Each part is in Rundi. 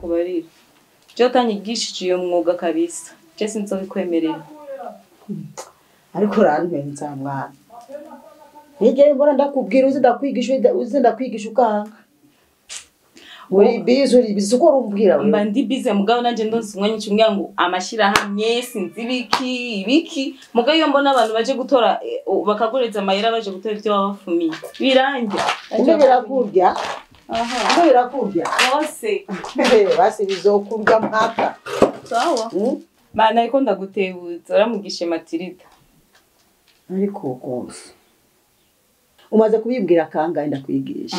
Ndakubarira. Je utanyigishije iyo mwuga kabisa. Je sinzobikwemerera. Ariko urantwenza mwana. Nige mbona ndakubwira uzi ndakwigisha uzi ndakwigisha ukanga. Uri busy uri busy uko urumbwira wewe. Mba ndi busy mugabo nanje ndonse umwanya cyumwe ngo amashirahamwe sinzi ibiki ibiki mugabo iyo mbona abantu baje gutora bakagureza amahera baje gutora ibyo babafumiye birangira. Umbe birakurya. Aha. Umbe birakurya. Bose. Basi bizokurya mpaka. Sawa. Mana ariko ndagutebutsa uramugishe Matilda. Ariko rwose umaze kubibwira kangahe ndakwigisha.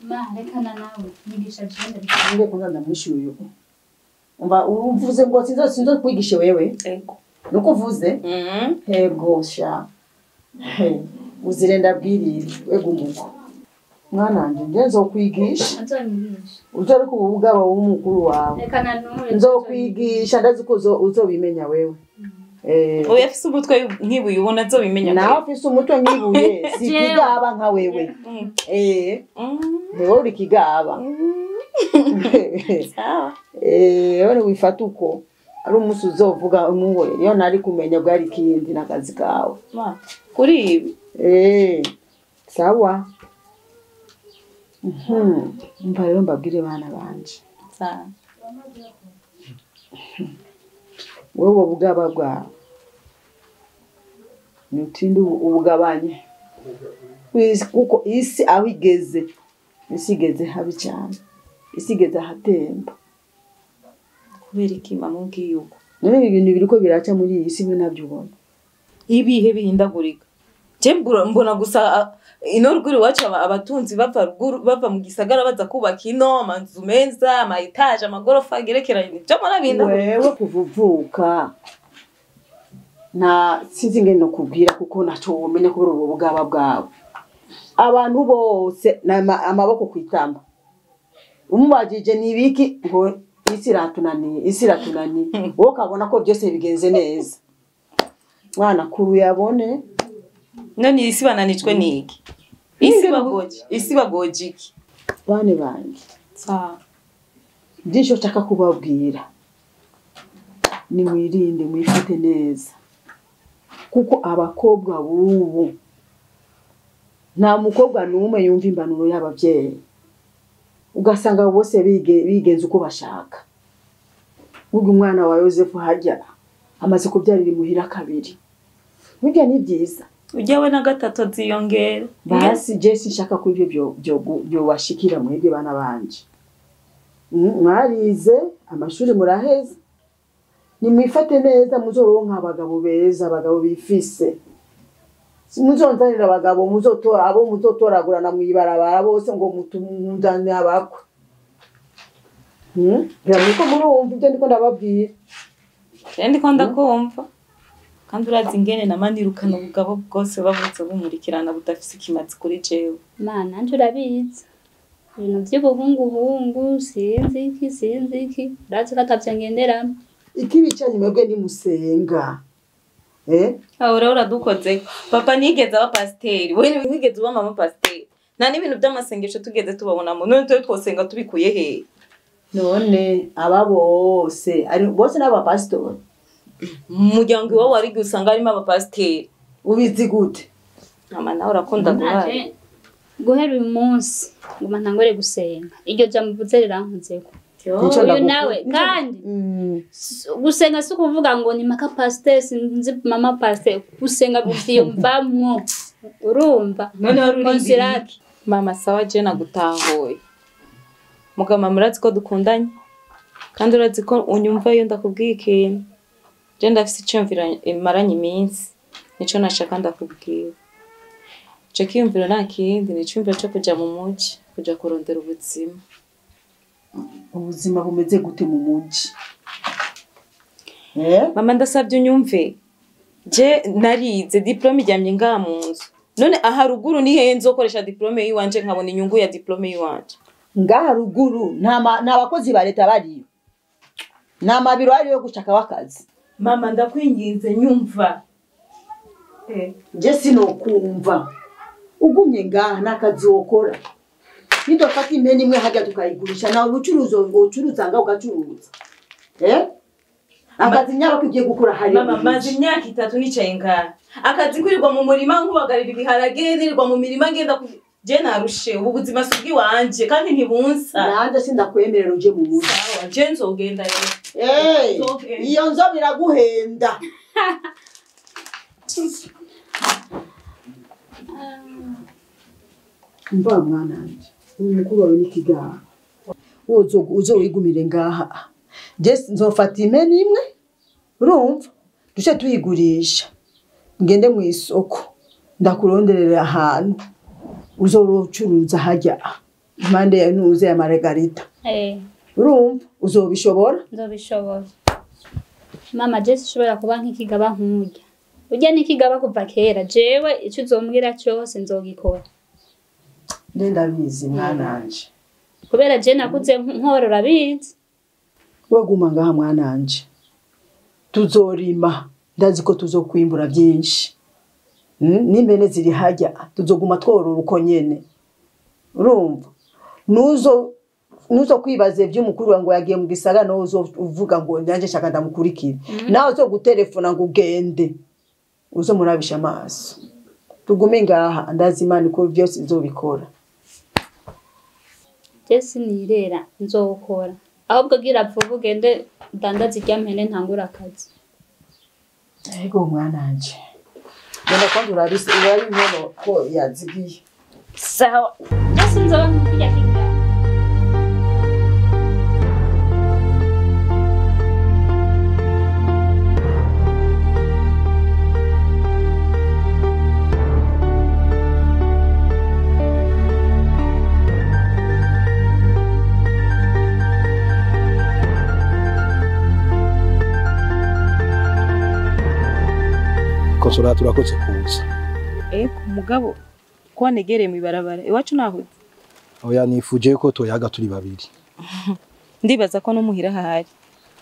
Ma rekana nawe nyigisha jenda. Nge kwanza ndamwishuye. Umva uvuze ngo sinzo kwigisha wewe. Ego. Nuko uvuze? Ego sha. Uzire ndabwirira wego umuko. Mwana wanje nzokwigisha. Nzokwigisha. Uzari ku bugaba w'umukuru wawe. Rekana nawe. Nzokwigisha ndazi ko uzobimenya wewe. Oya afise umutwe nkibuye ubona azobimenya. Nawe afise umutwe nkibuye si kigaba nka wewe. Wewe uri kigaba. Sawa. Wewe wifata uko ari umunsi uzovuga umwe iyo nari kumenya bwari kindi nakazi kawe. Ma kuri ibi. Sawa. Umva rero mbabwire bana banje. Sawa. Wewe bugaba bwawe nutinde ubugabanye kuko isi aho igeze isi igeze habi cyane isi igeze ahatemba. Kubera iki mama ubwiye uko? None ibintu biriko biraca muri iyi si we nabyo ubona ibihe bihindagurika. Je mbona gusa ino ruguru iwacu abatunzi bava ruguru bava mu gisagara baza kubaka ino amazu meza ama etage amagorofa agerekeranye byo mbona bihindagurika. Wewe kuvuvuka na sinzi ngene no kubwira kuko naco womenya kubera ubu bugaba bwawe. Abantu bose amaboko kwitamba. Umubajije nibiki ngo isi iratunaniye isi iratunaniye wowe ukabona ko byose bigenze neza. Mwana kuru yabone. None isi bananijwe niki? Isi bagoje iki? Bane banje. Sawa. Byinshi nshaka kubabwira. Ni mwirinde mwifate neza. Kuko abakobwa bubu nta mukobwa n'umwe yumva impanuro y'ababyeyi. Ugasanga bose bigenza uko bashaka. Ubwo umwana wa Yosefu hajya amaze kubyarira imuhira kabiri. Burya ni byiza. Ujyawe na gatatu ziyongera. Basi je sinshaka ko ibyo byo bashikira mwebwe bana banje. Mwarize amashuri muraheza. Nimwifate neza muzoronka abagabo beza abagabo bifise. Muzonzanira abagabo muzotora abo muzotoragurana mwibarabara bose ngo mutumuzane abakwe. Ngira ko murumva ibyo ndiko ndababwira. Ndiko ndakumva. Kandi urazi ingene namanirukana ubugabo bwose bavutse bumurikirana budafise ikimazi kuri jewe. Mana nje urabizi. Ibintu by'ubuhungu sinzi iki sinzi iki. Urazi ko atavyo ngenderamo. Ikibicanye mwebwe ni musenga. Aho rero uradukoze. Papa nigeze aba pasiteri, we nigeze uba mama pasiteri. Nta n'ibintu by'amasengesho tugeze tubabonamo. None twe twosenga tubikuye he? None aba bose ari bose n'aba pasiteri. Umuryango iwawe wari usanga harimo abapasiteri. Ubizi gute? Mama nawe urakunda guhara. Guhera uyu munsi nguma ntangore gusenga. Iryo jambo uvuze rirankunzeko. Uyu nawe kandi gusenga si ukuvuga ngo ni maka pasiteri sinzi mama pasiteri. Gusenga guvyiyumvamwo. Urumva? None wari urindiriye. Mama sawa je nagutahuye. Mugama murazi ko dukundanye. Kandi urazi ko unyumva iyo ndakubwiye ikintu. Je ndafise iciyumviro maranye iminsi. Nico nashaka ndakubwira. Ico kiyumviro nta kindi ni iciyumviro co kuja mu muji, kuja kurondera ubuzima. Ubuzima bumeze gute mu muji? Mama ndasabye unyumve. Je narize diplome ijyamye ngaha mu nzu. None aha ruguru ni hehe nzokoresha diplome yiwanje nkabona inyungu ya diplome yiwanje? Ngaha ruguru nta bakozi ba leta bariyo. Nta mabiro ariyo gushaka wakazi. Mama ndakwinginze nyumva. Je sinokumva. Ugumye ngaha nakazi wokora. Nidofata impene imwe hajya tukayigurisha nawe ubucuruzi ucuruza ngaho ugacuruza. Akazi nyabako ugiye gukora hari. Mama maze imyaka 3 nicaye ngaha. Akazi kwirirwa mu murima nkubagarira ibiharage nirirwa mu mirima ngenda je narushe ubu buzima si ubwiwanje kandi ntibunsa. Nanje sindakwemerera uje mu muzi. Sawa je nzogenda rero. Iyo nzo biraguhenda. Mba mwana wanje umukuru wawe n'ikigaba uzo wigumire ngaha. Je nzofata impene imwe urumva duce tuyigurisha ngende mu isoko ndakuronderera ahantu uzorocuruza hajya impande ya ntuze ya Margarita. Urumva uzobishobora? Nzobishobora mama. Je sishobora kuba nk'ikigaba nkurya urya n'ikigaba kuva kera. Jewe ico uzombwira cyose nzogikora. Ndabizi mwananje kubera je nakuze nkorora bizi. Waguma ngaha mwananje tuzorima ndazi ko tuzokwimbura byinshi. N'impene ziri hajya tuzoguma tworora uko nyene. Urumva nuzo kwibaze by'umukuru ngo yagiye mu gisagara no uvuga ngo ndanje shaka ndamukurikira. Nawe uzogutelefona ngo ugende uzo murabisha amaso. Tugume ngaha ndazi Imana ko byose izobikora. Jesi nirera nzokora ahubwo gira vuba ugende udandaze irya mpene ntangura akazi. Ego mwananje genda kwandi urabise urabi inkono ko yazigiye. Sawa Jesi nzoba nk'irya kigaba. Konsora turakoze kuza. Mugabo ko negereye mu ibarabara iwacu nahuze. Oya nifuje ko toyaga turi babiri. Ndibaza ko no muhira hahari.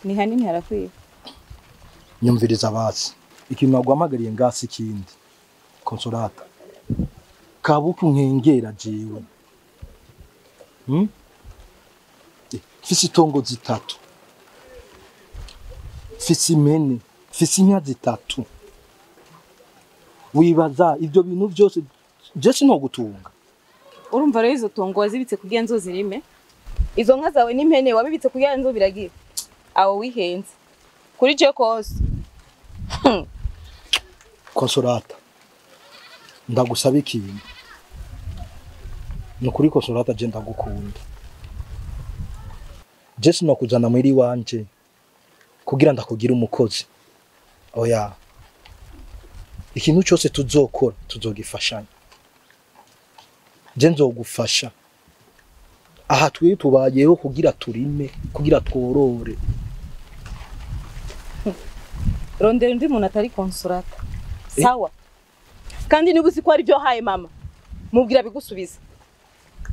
Ni hanini harakwiye. Nyumviriza basi. Ikintu nagwamagariye ngasi kindi. Konsolata. Kabuku nkengera jewe. Fisi tongo zitatu. Fisi mene, fisi inka zitatu. Wibaza ibyo bintu byose je sinogutunga. Urumva rero izo tongo wazibitse kugira nzozirime. Izo nka zawe n'impene wabibitse kugira nzobiragira. Aho wihenze. Kuri je kose. Konsolata. Ndagusaba ikintu. Nukuri Konsolata je ndagukunda. Je sinokuzana muri wanje kugira ndakugira umukozi. Oya. Ikintu cyose tuzokora tuzogifashanya. Je nzogufasha. Aha twe tubayeho kugira turime, kugira tworore. Rondera undi muntu atari Konsolata. Sawa. Kandi niba uzi ko ari byo haye mama, mubwira bigusubiza.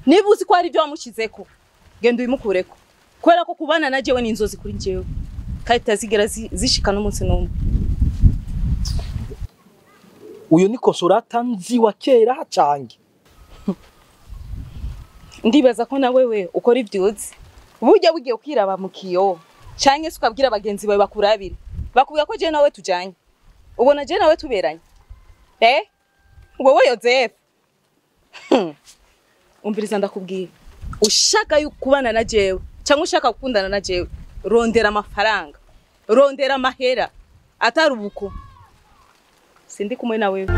Niba uzi ko ari byo wamushizeko, genda ubimukureko. Kubera ko kubana na jewe ni inzozi kuri jewe. Kandi tazigera zishika n'umunsi n'umwe. Uyo ni Konsolata nzi wa kera cange. Ndibaza ko na wewe ukora ivyuzi. Burya bugiye ukiraba mu kiyo canke se ukabwira bagenzi bawe bakurabira. Bakubwira ko je nawe tujanye. Ubona je nawe tuberanye. Wowe Joseph. Umviriza ndakubwira. Ushaka kubana na jewe canke ushaka gukundana na jewe, rondera amafaranga. Rondera amahera atari ubuko. Sindi kumwe na wewe.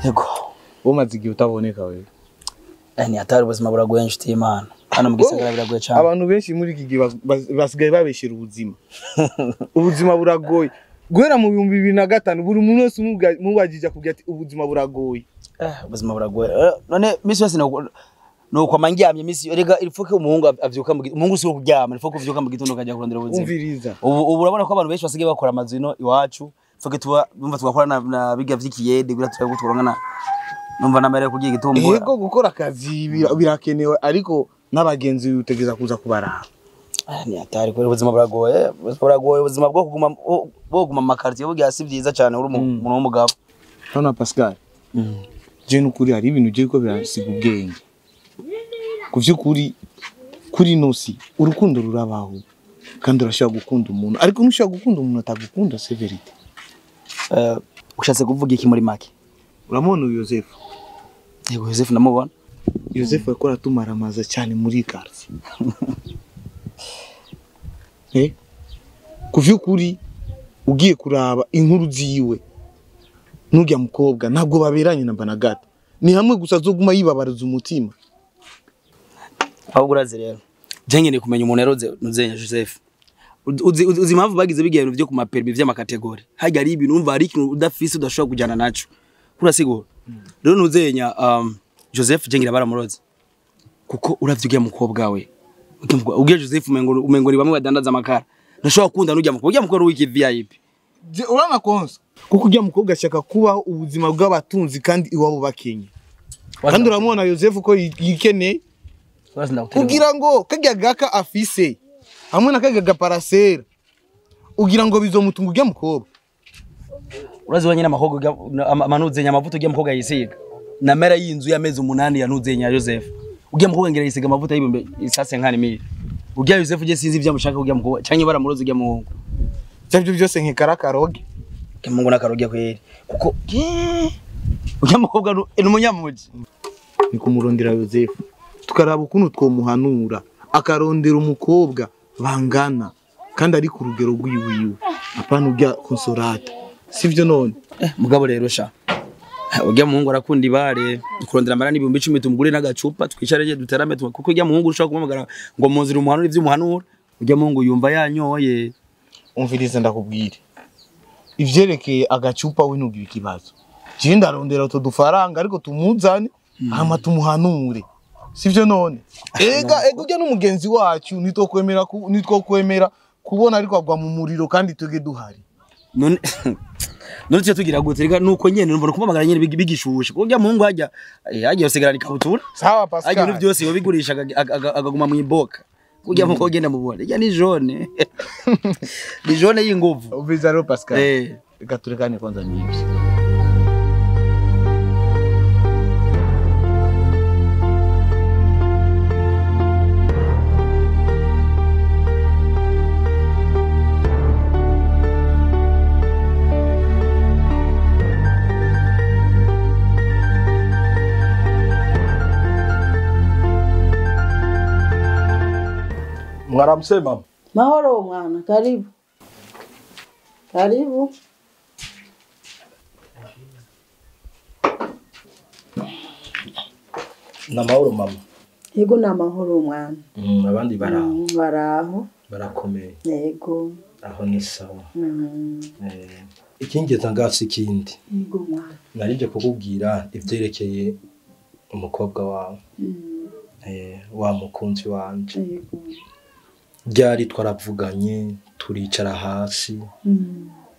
Yego, umaze igihe utaboneka wewe. Ni hatari ubuzima buragoye nshuti y'Imana. Hano mu gisagara biragoye cyane. Abantu benshi muri iki gihe basigaye babeshera ubuzima. Ubuzima buragoye. Guhera mu 2005 buri muntu wese mubajije akubwira ati ubuzima buragoye. Ubuzima buragoye. None misi yose nuko amangyamye misi rega irifuke umuhungu avyuka mu umuhungu si wo kuryama, irifuke uvyuka mu gitondo kajya kurondera ubuzima. Umviriza. Ubu urabona ko abantu benshi basigaye bakora amazu ino iwacu. Foke tuba numva tugakora na biga vy'ikiyede kugira turabe turonka numva namere kugiye gitumbura. Yego gukora akazi birakenewe ariko n'abagenzi utegeza kuza kubaraba. Ni hatari kweli ubuzima buragoye, buragoye ubuzima bwo kuguma bwo kuguma amakartier burya si byiza cyane uri umuntu w'umugabo. None Pascal. Je nukuri hari ibintu je ko birasiga ubwenge. Kuvyukuri kuri nosi urukundo rurabaho kandi urashobora gukunda umuntu ariko ntushobora gukunda umuntu atagukunda c'est vérité. Ushatse kuvuga iki muri make? Uramubona uyu Yosefu? Yego Yosefu ndamubona. Yosefu yakora tumaramaza cyane muri quartier. Kuvyukuri ugiye kuraba inkuru ziwe nurya mukobwa ntabwo baberanye na Banagata ni hamwe gusa azoguma yibabariza umutima. Ahubwo urazi rero je nkeneye kumenya umuntu yaroze nuzenya Joseph. Uzi impamvu bagize bigihano byo ku mapermis vy'amakategori hajya ari ibintu umva ari ikintu udafise udashobora kujana naco urasigura. Rero nuzenya Joseph je ngira baramuroze kuko uravye ugiye mukobwa we ugiye Joseph umengo ni bamwe badandaza amakara ndashobora gukunda nujya mukobwa ujya mukobwa wiki VIP. Je urana konsa kuko ujya mukobwa ashaka kubaho ubuzima bw'abatunzi kandi iwabo bakenye. Kandi uramubona Joseph ko yikeneye kugira ngo kajya gaka afise hamwe na kajya gaparasera ugira ngo bizomutunga ujya mukobwa. Urazi wenyine amahogo amanuzenya amavuta ujya mukobwa yisiga na mera y'inzu y'amezi 8 yanuzenya Joseph ujya mukobwa ngira yisiga amavuta y'ibihumbi isase nkani mili ujya Joseph je sinzi ibyo mushaka ujya mukobwa canke baramuroza ujya muhungu cyabyo byose nk'ikarakoroge mungu nakaroge kweri kuko ujya mukobwa ni umunyamuji. Ni kumurondera Joseph tukaraba ukuntu twomuhanura akarondera umukobwa bangana kandi ari ku rugero rw'iwiwe apana ujya Consolata sivyo none. Mugabo rero sha ujya muhungu arakunda ibare kurondera amara n'ibihumbi 10 tumugure n'agacupa twicare je duterame kuko ujya muhungu ushaka kumamagara ngo munzira umuhanura ivyo umuhanura ujya muhungu yumva yanyoye. Umvirize ndakubwire ivyerekeye agacupa we ntugira ikibazo je ndarondera utwo dufaranga ariko tumuzane hama tumuhanure sivyo none. Ega ujya n'umugenzi wacu nitwokwemera kubona ariko agwa mu muriro kandi tuge duhari. None none tugira gute rega nuko nyene numva kumamagara nyene bigishushe kuko muhungu hajya hajya yosigara ikabutura. Sawa Pascal hajya ibintu byose yobigurisha akaguma mu iboka kujya muko genda mubone ya ni jaune ni jaune y'inguvu. Umviza rero Pascal reka turekane kwanza nibyo. Mwaramse mama. Mahoro mwana, karibu. Karibu. Na mahoro mama. Yego na mahoro mwana. Abandi baraho. Baraho. Barakomeye. Yego. Aho ni sawa. Ikingeza ngasi ikindi. Yego mwana. Narije kukubwira ivyerekeye umukobwa wawe. Wa mukunzi wanje. Yego. Ryari twaravuganye turicara hasi.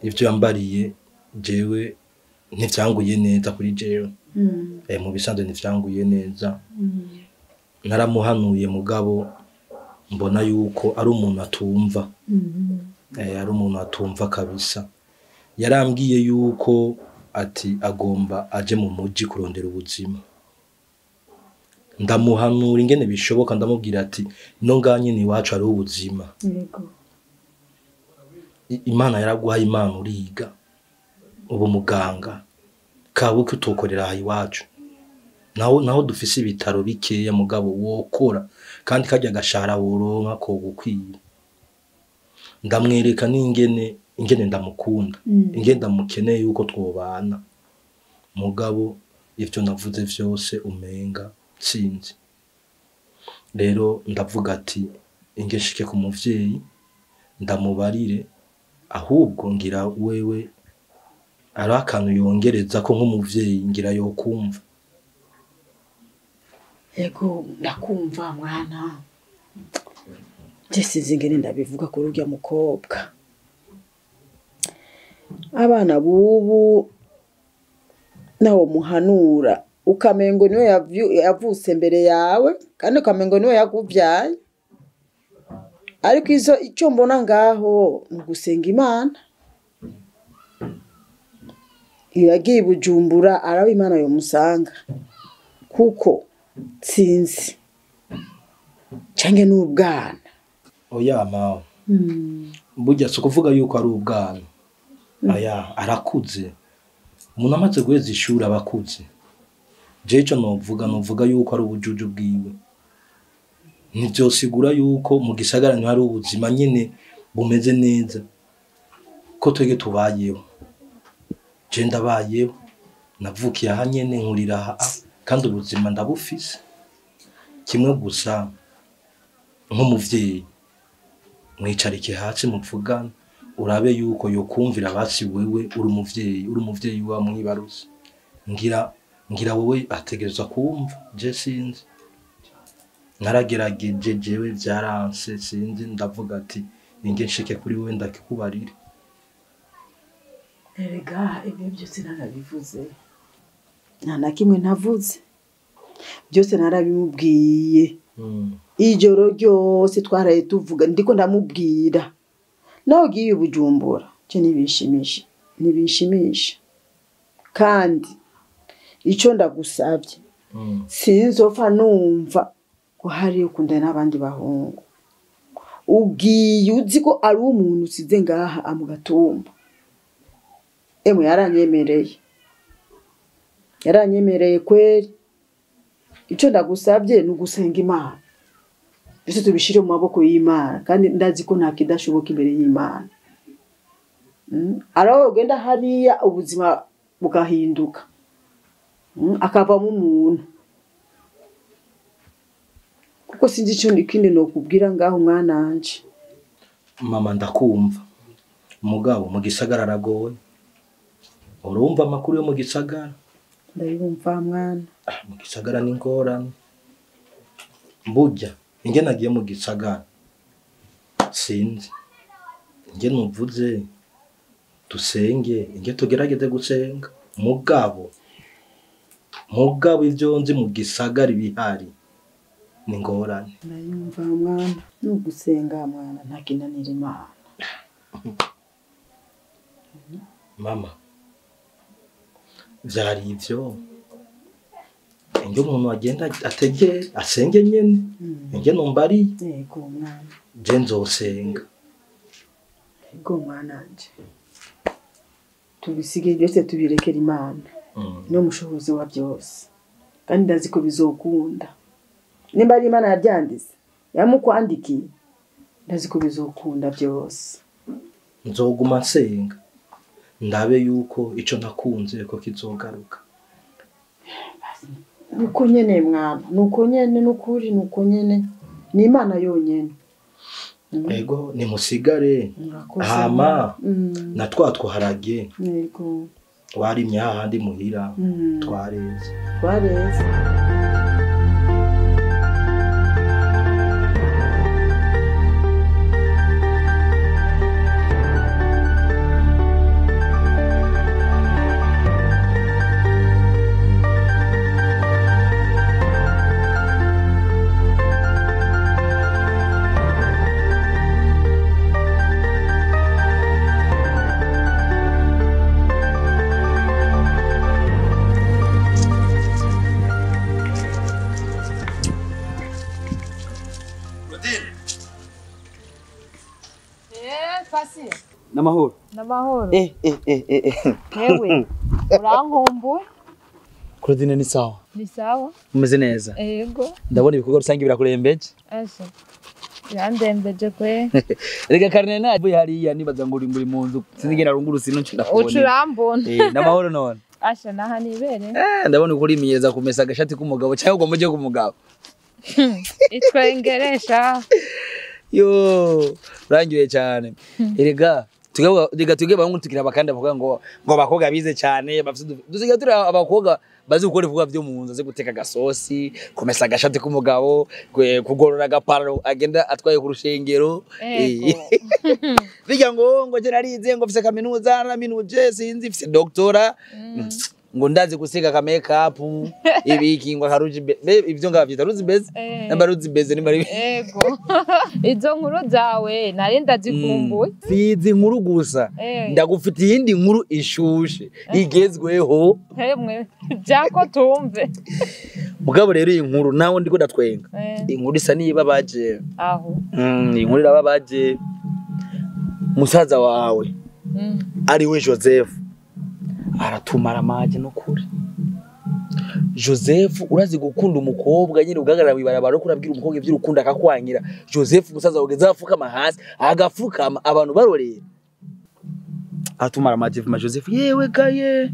Ivyo yambariye jewe ntivyanguye neza kuri jewe. Mu bisanzwe ntivyanguye neza. Naramuhanuye mugabo mbona yuko ari umuntu atumva. Ari umuntu atumva kabisa. Yarambwiye yuko ati agomba aje mu muji kurondera ubuzima. Ndamuhanura ingene bishoboka ndamubwira ati no nganye ni wacu ari ubuzima. Yego. Imana yaraguhaye Imana uriga ubu muganga kabuke utokorera aha iwacu. Naho dufise ibitaro bikeya mugabo wokora kandi kajya gashara woronka ko gukwiye. Ndamwereka n'ingene ingene ndamukunda ingene ndamukeneye yuko twobana mugabo ivyo navuze vyose umenga sinzi. Rero ndavuga ati ingeshike ku muvyeyi ndamubarire ahubwo ngira wewe ari akantu yongereza ko nk'umuvyeyi ngira yokumva. Yego ndakumva mwana. Je sinzi ingene ndabivuga kuri urya mukobwa. Abana bubu nawo muhanura ukamengo niwe yavutse mbere yawe kandi ukamengo niwe yakuvyaye. Ariko izo icyo mbona ngaho ni ugusenga Imana. Iyo yagiye i Bujumbura araba Imana yomusanga kuko sinzi canke n'ubwana. Oya mawe. Burya si ukuvuga yuko ari ubwana. Aya arakuze. Umuntu amaze guheza ishuri aba akuze. Jewe ico novuga yuko ari ubujuju bwiwe. Ntivyosigura yuko mu gisagara niho hari ubuzima nyene bumeze neza. Ko twebwe tubayeho. Je ndabayeho. Navukiye aha nyene nkurira aha kandi ubuzima ndabufise. Kimwe gusa nk'umuvyeyi mwicarike hasi muvugane urabe yuko yokumvira basi wewe uri umuvyeyi wa mwibaruse. Ngira wowe ategerezwa kumva. Je sinzi. Naragerageje jewe vyaranse sinzi ndavuga ati ninge nshike kuri wewe ndakikubarire. Erega ibyo byose narabivuze. Nta na kimwe ntavuze. Byose narabimubwiye. Ijoro ryose twaraye tuvuga ndiko ndamubwira. Nawe ugiye i Bujumbura cyo nibishimisha. Nibishimisha. Kandi icyo ndagusabye sinzopfa numva ko hari ukundana n'abandi bahungu. Ugiye uzi ko ari umuntu usize ngaha amugatumba. Emwe yaranyemereye. Yaranyemereye kweri. Icyo ndagusabye ni ugusenga Imana. Byose tubishire mu maboko y'Imana kandi ndazi ko nta kidashoboka imbere y'Imana. Araho ugenda hariya ubuzima bugahinduka. Akavamo umuntu. Kuko sinzi icyo ikindi nokubwira ngaho mwana wanje. Mama ndakumva. Mugabo mu gisagara aragoye. Urumva amakuru yo mu gisagara? Ndayumva mwana. Mu gisagara ni ngorane. Burya inge nagiye mu gisagara sinzi. Inge nuvuze dusenge, inge tugerageze gusenga. Mugabo ivyo nzi mu gisagara ibihari ni ngorane. Ndayumva mwana. Nugusenga mwana ntakinanira Imana. Mama vyari ivyo. Inge umuntu agenda ategere asenge nyene. Inge numbari. Yego mwana. Je nzosenga. Yego mwana wanje. Tubisige byose tubirekera Imana. No mushobozi wa byose. Kandi ndazi ko bizokunda. Nimba ari Imana yabyanditse yamukwandikiye ndazi ko bizokunda byose. Nzoguma nsenga ndabe yuko ico nakunze ko kizogaruka. Nuko nyene mwana, nuko nyene nukuri nuko nyene ni Imana yonyene. Ego nimusigare. Hama na twa twaharage. Yego. Warimye hahandi muhira twareze. Twareze. Namahoro. Namahoro. Ewe. Urankumbuye? Claudine ni sawa. Ni sawa. Umeze neza. Yego. Ndabona ibikorwa rusange birakurembeje. Asha. Birandembeje kwe. Rega karne navuye hariya nibaza ngo uri muri mu nzu sinigera rungurutse ino ndakubona. Ucurambona. Namahoro none. Asha naha nibere. Ndabona ukuri iminyereza kumesa agashati k'umugabo cyangwa ngo mujye k'umugabo. Itwengeresha. Yo, urangiye cyane. Erega Tuge bahungu tugira abakandi bavuga ngo abakobwa bize cyane bafite dusigaye turi abakobwa bazi gukora ibikorwa byo mu nzu, azi guteka agasosi, kumesa agashati k'umugabo, kugorora agapantaro agenda atwaye ku rushengero. Bijya ngo je narize ngo mfise kaminuza naraminuje sinzi mfise doctora ngo ndazi gusiga ka make up ibiki ngo karuji ibyo ngavyita ruzi beze namba ruzi beze nimba ego izo nkuru zawe nari ndazikumbuye. Sizi nkuru gusa ndagufitiye iyindi nkuru ishushe igezweho hemwe byako tumve. Mugabo rero iyi nkuru nawe ndiko ndatwenga inkuru isa nibabaje aho inkuru irababaje. Musaza wawe ari we Joseph aratumara amaje no kuri Joseph. Urazi gukunda umukobwa nyine ugagarara wibarabara ko urabwira umukobwa ivy'urukundo akakwangira. Joseph musaza wageze afukama hasi agafukama abantu barorera atumara amaje ma Joseph yewe gaye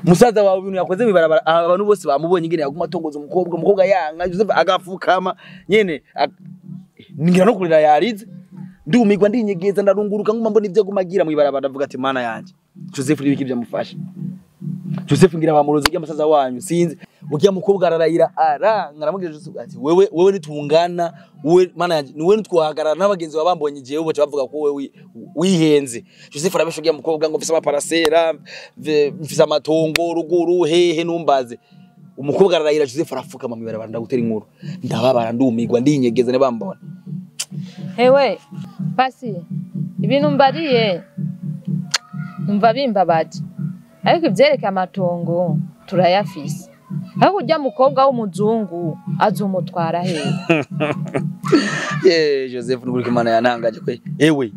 musaza wawe ibintu yakoze wibarabara abantu bose bamubonye ingene yaguma atongoza umukobwa yanka Joseph agafukama nyene ningira no kurira yarize ndumigwa ndinyegeza ndarunguruka nguma mbona ivyo gumagira mwibarabara ndavuga ati mana yanje Joseph nibiki byamufasha. Joseph ngira bamuroze ujya musaza wanyu sinzi ujya mukobwa ararayira ngaramubwira Joseph ati wewe nitungana wewe mana yanje niwe nitwahagarara n'abagenzi babambonye jewe boca bavuga ko wewe wihenze. Joseph arabesha ujya mukobwa ngo mfise amaparasera mfise amatongo ruguru hehe numbaze. Umukobwa ararayira Joseph arafukama mwibarabara ndagutera inkuru ndababara ndumigwa ndinyegeza nibambona. Hewe pasi ibintu mbariye numva bimbabaje ariko ivyereka amatongo turayafise aho ujya mukobwa w'umuzungu azumutwara hehe? Ye Joseph nukuri Imana yanangaje kwe ewe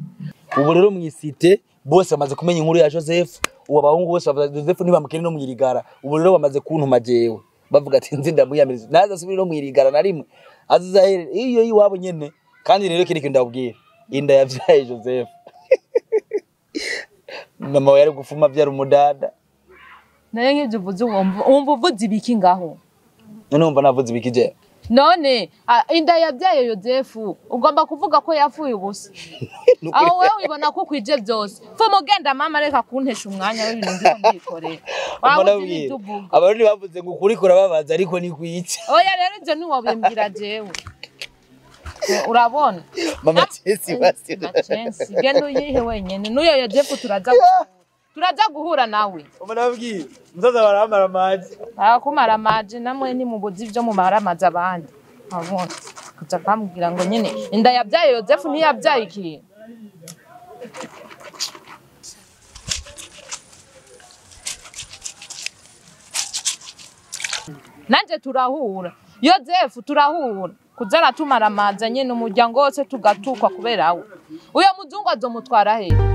ubu rero mwisite bose bamaze kumenya inkuru ya Joseph. Ubu abahungu bose bavuga Joseph ntibamukene no mwirigara. Ubu rero bamaze kuntuma jewe bavuga ati nzi ndamuyamiriza naza subira no mwirigara na rimwe azizahere iyo iwabo nyene. Kandi rero kiri kintu ndabwira inda yavyaye Joseph mama we yari gufuma vyara umudada. Naye nk'ivyo uvuze wumva uvuze ibiki ngaho? None wumva navuze ibiki je? None inda yabyaye Joseph ugomba kuvuga ko yapfuye ubusa. Aho wewe wibona ko kwije byose. Fuma ugenda mama reka kuntesha umwanya w'ibintu ndiko ndikorera. Abarundi bavuze ngo ukuri kurababaza ariko ni kwica. Oya rero ivyo ntiwobimbwira jewe. Urabona mama Chelsea basi Chelsea genda uyihe wenyene n'uyo Joseph turaza guhura nawe. Umunabwiye musaza baramara amazi akumara amazi namwe ni mubuzi ivyo mumaramaza abandi abona kuza kwambwira ngo nyene inda yabyaye Joseph ntiyabyaye ikintu. Nanje turahura Joseph turahura kuzara tumara amazi nyene umuryango wose tugatukwa kubera we. Uyo muzungu azomutwara he?